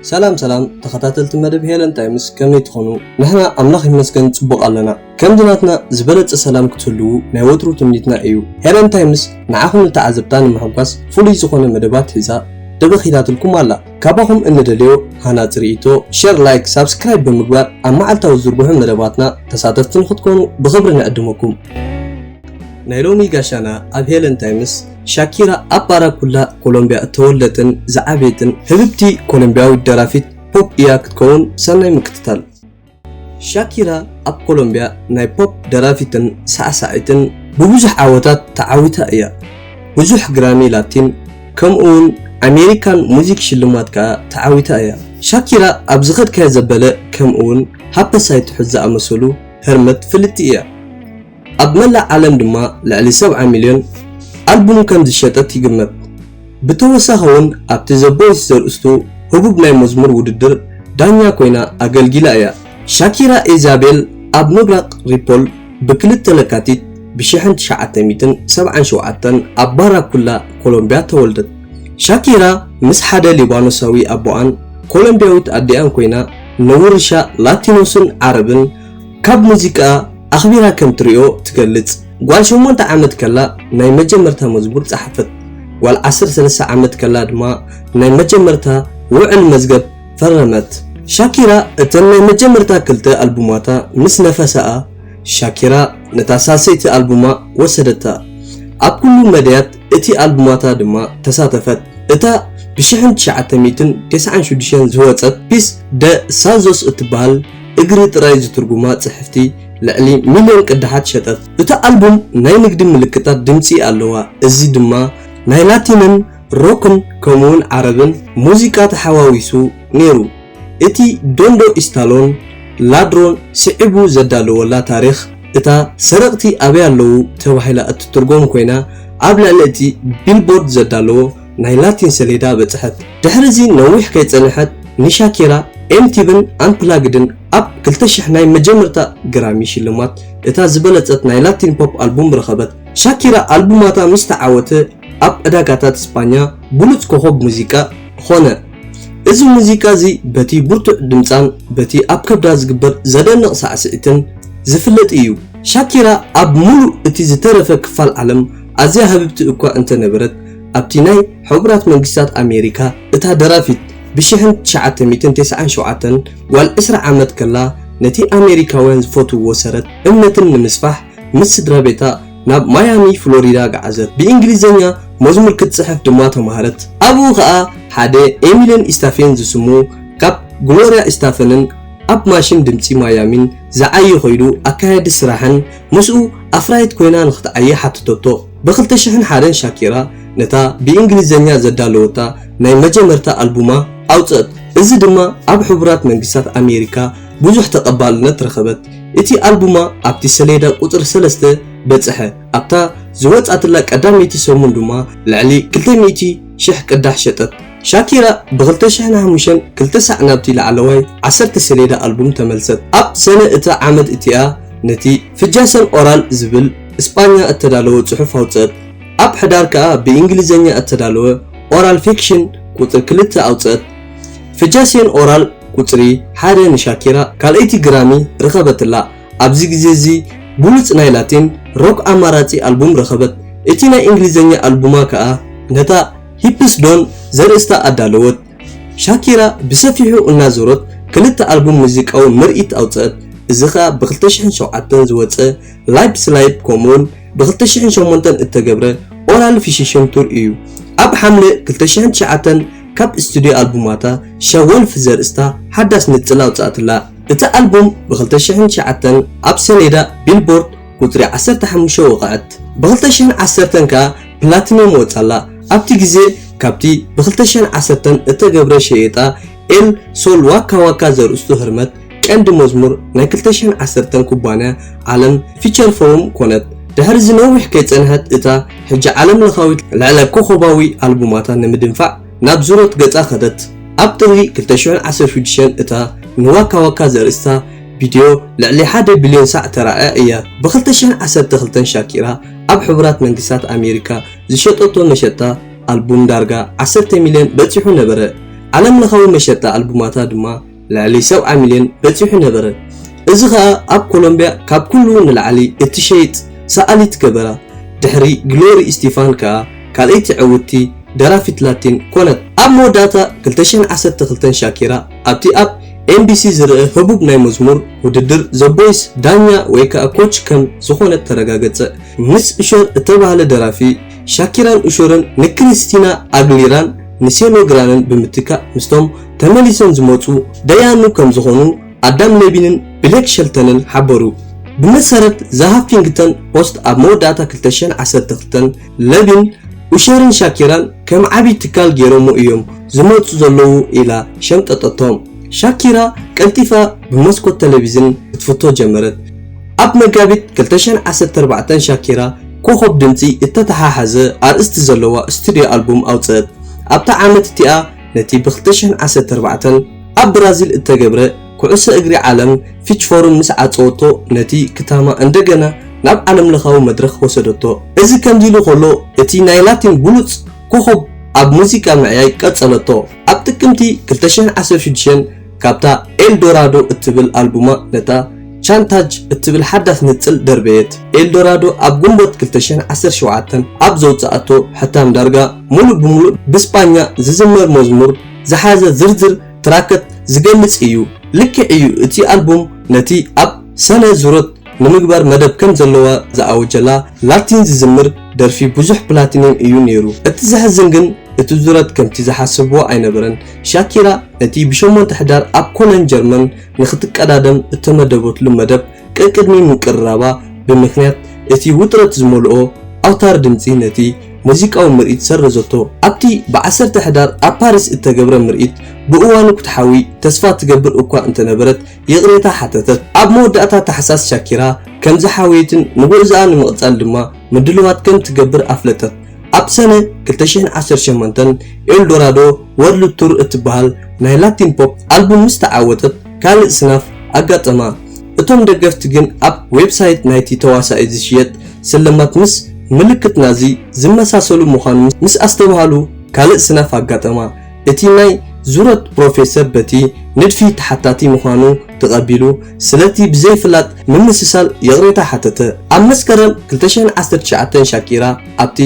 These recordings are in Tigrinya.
ሰላም ሰላም ተኸታተልቲ መደብ ሄለን ታይምስ፣ ከመይ ትኾኑ? ንሕና ኣምላኽ ይመስገን ጽቡቕ ኣለና። ከምዚ ናትና ዝበለጸ ሰላም ክትህልዉ ናይ ወትሩ ትምኒትና እዩ። ሄለን ታይምስ ንዓኹም ንተዓዘብታ ንምሕጓስ ፍሉይ ዝኾነ መደባት ሒዛ ደበኺታትልኩም ኣላ። ካባኹም እንደልዮ ሃናጺ ርእይቶ፣ ሸር፣ ላይክ፣ ሳብስክራይብ ብምግባር ኣብ መዓልታዊ ዝዝርግሑ መደባትና ተሳተፍቲ ንኽትኮኑ ብኽብሪ ንዕድመኩም። ናይ ሎሚ ጋሻና ኣብ ሄለን ታይምስ፣ ሻኪራ ኣብ ባራኩላ ኮሎምቢያ እተወልደትን ዝዓበየትን ህብብቲ ኮሎምቢያዊት ደራፊት ፖፕ እያ ክትከውን። ሰናይ ምክትታል። ሻኪራ ኣብ ኮሎምቢያ ናይ ፖፕ ደራፊትን ሳዕሳዒትን ብብዙሕ ዓወታት ተዓዊታ እያ። ብዙሕ ግራሚ ላቲን ከምኡ እውን ኣሜሪካን ሙዚክ ሽልማት ከኣ ተዓዊታ እያ። ሻኪራ ኣብ ዝኸድካዮ ዘበለ ከምኡ እውን ሃፐሳይት ትሑት ዝኣመሰሉ ህርመት ፍልጥቲ እያ። ኣብ መላእ ዓለም ድማ ልዕሊ ሰብዓ ሚልዮን ኣልቡም ከም ዝሸጠት ይግመት። ብተወሳኺ እውን ኣብቲ ዘ ቮይስ ዘርእስቱ ህቡብ ናይ መዝሙር ውድድር ዳኛ ኮይና ኣገልጊላ እያ። ሻኪራ ኢዛቤል ኣብ ምብራቕ ሪፖል ብክልተ ለካቲት ብ ሽሕን ትሽዓተ ሚእትን ሰብዓን ሸውዓተን ኣብ ባራኩላ ኮሎምቢያ ተወልደት። ሻኪራ ምስ ሓደ ሊባኖሳዊ ኣቦኣን ኮሎምቢያዊት ኣዲኣን ኮይና ንውርሻ ላቲኖስን ዓረብን ካብ ሙዚቃ ኣኽቢራ ከም ትሪኦ ትገልጽ። ጓል ሸሞንተ ዓመት ከላ ናይ መጀመርታ መዝሙር ጸሓፈት። ጓል ዓሰርተ ሰለስተ ዓመት ከላ ድማ ናይ መጀመርታ ውዕል መዝገብ ፈረመት። ሻኪራ እተን ናይ መጀመርታ ክልተ ኣልቡማታ ምስ ነፈሳኣ፣ ሻኪራ ነታ ሳልሰይቲ ኣልቡማ ወሰደታ። ኣብ ኩሉ መድያት እቲ ኣልቡማታ ድማ ተሳተፈት። እታ ብ ሽሕን ትሽዓተ ሚእትን ተስዓን ሽዱሽተን ዝወጸት ፒስ ደ ሳዞስ እትበሃል እግሪ ጥራይ ዝትርጉማ ጽሕፍቲ ልዕሊ ሚልዮን ቅዳሓት ሸጠት። እታ ኣልቡም ናይ ንግዲ ምልክታት ድምጺ ኣለዋ፣ እዚ ድማ ናይ ላቲንን ሮክን ከምኡውን ዓረብን ሙዚቃ ተሓዋዊሱ ነይሩ። እቲ ዶንዶ ኢስታሎን ላድሮን ስዒቡ ዘዳለወላ ታሪኽ እታ ሰረቕቲ ኣበይ ኣለዉ ተባሂላ እትትርጎም ኮይና፣ ኣብ ልዕሊ እቲ ቢልቦርድ ዘዳለዎ ናይ ላቲን ሰሌዳ በጽሐት። ድሕሪ እዚ ነዊሕ ከይጸንሐት ንሻኪራ ኤምቲቪን ኣንፕላግድን ኣብ ክልተ ሽሕ ናይ መጀመርታ ግራሚ ሽልማት እታ ዝበለጸት ናይ ላቲን ፖፕ ኣልቡም ረኸበት። ሻኪራ ኣልቡማታ ምስ ተዓወተ ኣብ ዕዳጋታት ስጳኛ ብሉጽ ኮኾብ ሙዚቃ ኾነ። እዚ ሙዚቃ እዚ በቲ ብርቱዕ ድምጻን በቲ ኣብ ከብዳ ዝግበር ዘደንቕ ሳዕስዒትን ዝፍለጥ እዩ። ሻኪራ ኣብ ምሉእ እቲ ዝተረፈ ክፋል ዓለም ኣዝያ ህብብቲ እኳ እንተነበረት፣ ኣብቲ ናይ ሕቡራት መንግስታት ኣሜሪካ እታ ደራፊት ብ ሽሕን ትሽዓተ ሚእትን ተስዓን ሸውዓተን ጓል ዕስራ ዓመት ከላ ነቲ ኣሜሪካውያን ዝፈትውዎ ሰረት እምነትን ንምስፋሕ ምስ ስድራ ቤታ ናብ ማያሚ ፍሎሪዳ ገዓዘት። ብእንግሊዝኛ መዝሙር ክትጽሕፍ ድማ ተማህረት። ኣብኡ ኸኣ ሓደ ኤሚልን ኢስታፌን ዝስሙ ካብ ግሎርያ ኢስታፈንን ኣብ ማሽን ድምጺ ማያሚን ዝዓየ ኾይኑ ኣካያዲ ስራሕን ምስኡ ኣፍራይት ኮይና ንኽትዓዪ ሓተተቶ። ብ ክልተ ሽሕን ሓደን ሻኪራ ነታ ብእንግሊዝኛ ዘዳለወታ ናይ መጀመርታ ኣልቡማ ኣውጽአት። እዚ ድማ ኣብ ሕቡራት መንግስታት ኣሜሪካ ብዙሕ ተቐባልነት ረኸበት። እቲ ኣልቡማ ኣብቲ ሰሌዳ ቁጽሪ ሰለስተ በጽሐ። ኣብታ ዝወጻትላ ቀዳመይቲ ሰሙን ድማ ልዕሊ ክልተ ሚእቲ ሽሕ ቅዳሕ ሸጠት። ሻኪራ ብ ክልተ ሽሕን ሓሙሽተን ክልተ ሳዕ ናብቲ ላዕለዋይ ዓሰርተ ሰሌዳ ኣልቡም ተመልሰት። ኣብ ሰነ እታ ዓመት እቲኣ ነቲ ፍጃሰን ኦራል ዝብል ስጳኛ እተዳለወ ጽሑፍ ኣውጽአት። ኣብ ሕዳር ከኣ ብእንግሊዝኛ እተዳለወ ኦራል ፊክሽን ቁጽሪ ክልተ ኣውጽአት። ፍጃሴን ኦራል ቁጽሪ ሓደ ንሻኪራ ካልኣይቲ ግራሚ ረኸበትላ። ኣብዚ ግዜ እዚ ብሉጽ ናይ ላቲን ሮክ ኣማራጺ ኣልቡም ረኸበት። እቲ ናይ እንግሊዝኛ ኣልቡማ ከኣ ነታ ሂፕስ ዶን ዘርእስታ ኣዳለወት። ሻኪራ ብሰፊሑ እናዞረት ክልተ ኣልቡም ሙዚቃዊ ምርኢት ኣውጽአት። እዚ ኸኣ ብ ክልተ ሽሕን ሸውዓተን ዝወጸ ላይፕ ስላይፕ ከምኡውን ብ ክልተ ሽሕን ሸሞንተን እተገብረ ኦራል ፊሽሽን ቱር እዩ። ኣብ ሓምለ ክልተ ሽሕን ትሽዓተን ካብ ስቱድዮ ኣልቡማታ ሸወልፍ ዘርእስታ ሓዳስ ንጽል ኣውጽኣትላ። እቲ ኣልቡም ብ ክልተ ሽሕን ትሽዓተን ኣብ ሰሌዳ ቢልቦርድ ቁጽሪ ዓሰርተ ሓሙሽተ ወቕዐት። ብ ክልተ ሽሕን ዓሰርተን ከኣ ፕላቲኒየም ወጻላ። ኣብቲ ግዜ ካብቲ ብ ክልተ ሽሕን ዓሰርተን እተገብረ ሸየጣ ኤል ሶል ዋካ ዋካ ዘርእስቱ ህርመት ቀንዲ መዝሙር ናይ ክልተ ሽሕን ዓሰርተን ኩባንያ ዓለም ፊቸር ፎርም ኮነት። ድሕሪ እዚ ነዊሕ ከይጸንሐት እታ ሕጂ ዓለም ለኻዊት ልዕለ ኮኾባዊ ኣልቡማታ ንምድንፋዕ ናብ ዙረት ገጻ ከደት። ኣብ ጥሪ ክልተ ሽሕን ዓሰርተ ሽዱሽተን እታ ንዋካ ዋካ ዘርእስታ ቪድዮ ልዕሊ ሓደ ቢልዮን ሳዕ ተራእያ እያ። ብ ክልተ ሽሕን ዓሰርተ ክልተን ሻኪራ ኣብ ሕቡራት መንግስታት ኣሜሪካ ዝሸጠቶ መሸጣ ኣልቡም ዳርጋ ዓሰርተ ሚልዮን በጺሑ ነበረ። ዓለምለኻዊ መሸጣ ኣልቡማታ ድማ ልዕሊ ሰብዓ ሚልዮን በጺሑ ነበረ። እዚ ኸኣ ኣብ ኮሎምብያ ካብ ኩሉ ንላዕሊ እትሸይጥ ሰኣሊት ገበራ፣ ድሕሪ ግሎሪ ስቲፋን ከኣ ካልኣይቲ ዕውትቲ ደራፊት ላቲን ኮነት። ኣብ መወዳእታ ክልተ ሽሕን ዓሰርተ ክልተን ሻኪራ ኣብቲ ኣብ ኤምቢሲ ዝርአ ህቡብ ናይ መዝሙር ውድድር ዘ ቮይስ ዳኛ ወይ ከኣ ኮች ከም ዝኾነት ተረጋገጸ። ምስ ኡሸር እተባህለ ደራፊ፣ ሻኪራን ኡሸርን ንክሪስቲና ኣግሊራን ንሴሎ ግራንን ብምትካእ ምስቶም ተመሊሶም ዝመጹ ደያኑ ከም ዝኾኑ ኣዳም ሌቪንን ብሌክ ሸልተንን ሓበሩ። ብመሰረት ዘ ሃፊንግተን ፖስት ኣብ መወዳእታ ክልተ ሽሕን ዓሰርተ ክልተን ሌቪን ኡሸርን ሻኪራን ከም ዓቢ ትካል ገይሮሞ እዮም ዝመጹ ዘለዉ ኢላ ሸምጠጠቶም። ሻኪራ ቀልጢፋ ብመስኮት ቴሌቪዝን ክትፍቶ ጀመረት። ኣብ መጋቢት ክልተ ሽሕን ዓሰርተ ኣርባዕተን ሻኪራ ኮኾብ ድምጺ እተተሓሓዘ ኣርእስቲ ዘለዋ ስቱድዮ ኣልቡም ኣውጽአት። ኣብታ ዓመት እቲኣ ነቲ ብ ክልተ ሽሕን ዓሰርተ ኣርባዕተን ኣብ ብራዚል እተገብረ ኩዕሶ እግሪ ዓለም ፊች ፎርም ምስ ዓጸወቶ ነቲ ክታማ እንደገና ናብ ዓለምለኻዊ መድረኽ ወሰደቶ። እዚ ከምዚ ኢሉ ከሎ እቲ ናይ ላቲን ብሉጽ ኮኾብ ኣብ ሙዚቃ ምዕያይ ቀጸለቶ። ኣብ ጥቅምቲ ክልተ ሽሕን ዓሰርተ ሽዱሽተን ካብታ ኤልዶራዶ እትብል ኣልቡማ ነታ ቻንታጅ እትብል ሓዳስ ንጽል ደርበየት። ኤልዶራዶ ኣብ ግንቦት ክልተ ሽሕን ዓሰርተ ሸውዓተን ኣብ ዘውጽኣቶ ሕታም ዳርጋ ሙሉእ ብሙሉእ ብስጳኛ ዝዝመር መዝሙር ዝሓዘ ዝርዝር ትራከት ዝገልጽ እዩ። ልክዕ እዩ፣ እቲ ኣልቡም ነቲ ኣብ ሰነ ዙረት ንምግባር መደብ ከም ዘለዋ ዝኣወጀላ ላቲን ዝዝምር ደርፊ ብዙሕ ፕላቲኒየም እዩ ነይሩ። እቲ ዘሕዝን ግን እቲ ዙረት ከምቲ ዝሓሰብዎ ኣይነበረን። ሻኪራ ነቲ ብሸሞንተ ሕዳር ኣብ ኮለን ጀርመን ንኽትቀዳደም እተመደበትሉ መደብ ቀቅድሚ ምቅርራባ ብምኽንያት እቲ ውጥረት ዝመልኦ ኣውታር ድምጺ ነቲ ሙዚቃዊ ምርኢት ሰረዘቶ። ኣብቲ ብ ዓሰርተ ሕዳር ኣብ ፓሪስ እተገብረ ምርኢት ብእዋኑ ክትሓዊ ተስፋ ትገብር እኳ እንተነበረት ይቕሬታ ሓተተት። ኣብ መወዳእታ ታሕሳስ ሻኪራ ከም ዝሓወየትን ንጉዕዞኣ ንምቕጻል ድማ ምድልዋት ከም ትገብር ኣፍለጠት። ኣብ ሰነ ክልተ ሽሕን ዓሰርተ ሸሞንተን ኤልዶራዶ ወርልድ ቱር እትበሃል ናይ ላቲን ፖፕ ኣልቡም ምስ ተዓወተት ካልእ ስናፍ ኣጋጠማ። እቶም ደገፍቲ ግን ኣብ ዌብሳይት ናይቲ ተዋሳኢ ዝሽየጥ ስልማት ምስ ምልክት ናዚ ዝመሳሰሉ ምዃኑ ምስ ኣስተብሃሉ ካልእ ስናፍ ኣጋጠማ። እቲ ናይ ዙረት ፕሮፌሰር በቲ ንድፊ ተሓታቲ ምዃኑ ተቐቢሉ ስለቲ ብዘይፍላጥ ምምስሳል ይቕሬታ ሓተተ። ኣብ መስከረም ክልተ ሽሕን ዓሰርተ ትሽዓተን ሻኪራ ኣብቲ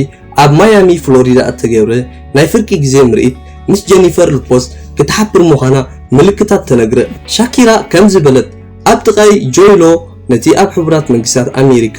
ኣብ ማያሚ ፍሎሪዳ እተገብረ ናይ ፍርቂ ግዜ ምርኢት ምስ ጀኒፈር ሎፐዝ ክትሓብር ምዃና ምልክታት ተነግረ። ሻኪራ ከምዚ በለት፣ ኣብ ጥቓይ ጆይሎ ነቲ ኣብ ሕቡራት መንግስታት ኣሜሪካ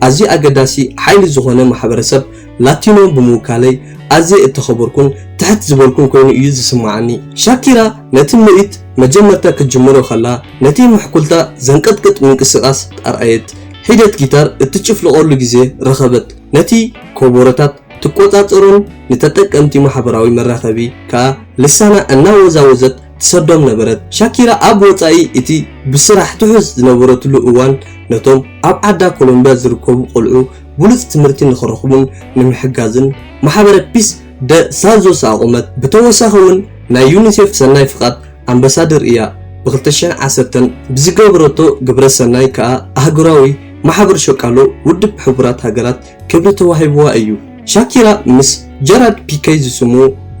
ኣዝዩ ኣገዳሲ ሓይሊ ዝኾነ ማሕበረሰብ ላቲኖ ብምውካለይ ኣዝየ እተኸበርኩን ትሕት ዝበልኩን ኮይኑ እዩ ዝስምዓኒ። ሻኪራ ነቲ ምርኢት መጀመርታ ክትጅምሮ ከላ ነቲ ምሕኩልታ ዘንቀጥቅጥ ምንቅስቓስ ኣርኣየት። ሒደት ጊታር እትጭፍልቐሉ ግዜ ረኸበት። ነቲ ኮቦሮታት ትቆጻጸሮን ንተጠቀምቲ ማሕበራዊ መራኸቢ ከኣ ልሳና እናወዛወዘት ትሰዶም ነበረት። ሻኪራ ኣብ ወጻኢ እቲ ብስራሕ ትሑዝ ዝነበረትሉ እዋን ነቶም ኣብ ዓዳ ኮሎምብያ ዝርከቡ ቆልዑ ብሉጽ ትምህርቲ ንኽረኽቡን ንምሕጋዝን ማሕበረ ፒስ ደ ሳንዞስ ኣቑመት። ብተወሳኺ እውን ናይ ዩኒሴፍ ሰናይ ፍቓድ ኣምባሳደር እያ። ብ ክልተ ሽሕን ዓሰርተን ብዝገበረቶ ግብረ ሰናይ ከኣ ኣህጉራዊ ማሕበር ሸቃሎ ውድብ ሕቡራት ሃገራት ክብሪ ተዋሂብዋ እዩ። ሻኪራ ምስ ጀራርድ ፒኬ ዝስሙ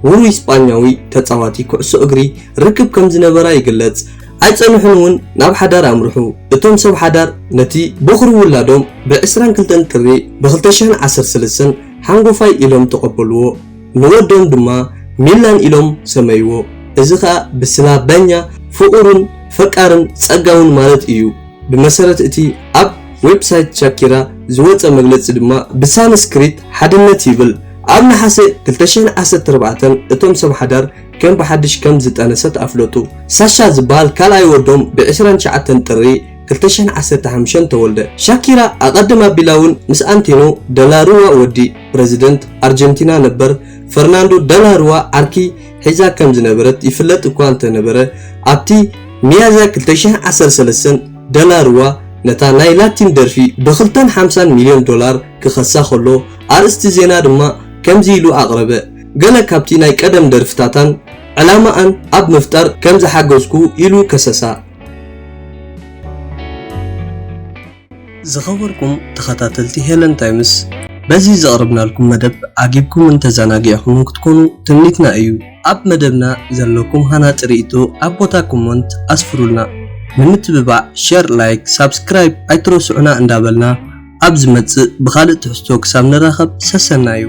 ውሩይ ስጳኛዊ ተጻዋቲ ኩዕሶ እግሪ ርክብ ከም ዝነበራ ይግለጽ። ኣይጸንሑን እውን ናብ ሓዳር ኣምርሑ። እቶም ሰብ ሓዳር ነቲ በኹሪ ውላዶም ብ ዕስራን ክልተን ጥሪ ብ ክልተ ሽሕን ዓሰርተ ሰለስተን ሓንጎፋይ ኢሎም ተቐበልዎ። ንወዶም ድማ ሚላን ኢሎም ሰመይዎ። እዚ ኸኣ ብስላበኛ ፍቑርን ፈቃርን ጸጋውን ማለት እዩ። ብመሰረት እቲ ኣብ ዌብሳይት ሻኪራ ዝወጸ መግለጺ ድማ ብሳንስክሪት ሓድነት ይብል። ኣብ ነሓሰ ክልተ ሽሕን ዓሰርተ ኣርባዕተን እቶም ሰብ ሓዳር ከም ብሓድሽ ከም ዝጠነሰት ኣፍለጡ። ሳሻ ዝበሃል ካልኣይ ወዶም ብ ዕስራን ትሽዓተን ጥሪ ክልተ ሽሕን ዓሰርተ ሓሙሽተን ተወልደ። ሻኪራ ኣቐድም ኣቢላ እውን ምስ ኣንቴኖ ደላሩዋ ወዲ ፕረዚደንት ኣርጀንቲና ነበር ፈርናንዶ ደላሩዋ ዓርኪ ሒዛ ከም ዝነበረት ይፍለጥ እኳ እንተነበረ፣ ኣብቲ ሚያዝያ ክልተ ሽሕን ዓሰርተ ሰለስተን ደላሩዋ ነታ ናይ ላቲን ደርፊ ብ ክልተን ሓምሳን ሚልዮን ዶላር ክኸሳ ከሎ፣ ኣርእስቲ ዜና ድማ ከምዚ ኢሉ ኣቕረበ፣ ገለ ካብቲ ናይ ቀደም ደርፍታታን ዕላማኣን ኣብ ምፍጣር ከም ዝሓገዝኩ ኢሉ ከሰሳ። ዝኸበርኩም ተኸታተልቲ ሄለን ታይምስ፣ በዚ ዘቕረብናልኩም መደብ ዓጊብኩምን ተዘናጊዕኩምን ክትኮኑ ትምኒትና እዩ። ኣብ መደብና ዘለኩም ሃናጺ ርእይቶ ኣብ ቦታ ኮመንት ኣስፍሩልና። ንምትብባዕ ሸር፣ ላይክ፣ ሳብስክራይብ ኣይትረስዑና እንዳበልና ኣብ ዝመጽእ ብኻልእ ትሕዝቶ ክሳብ ንራኸብ ሰሰናዩ።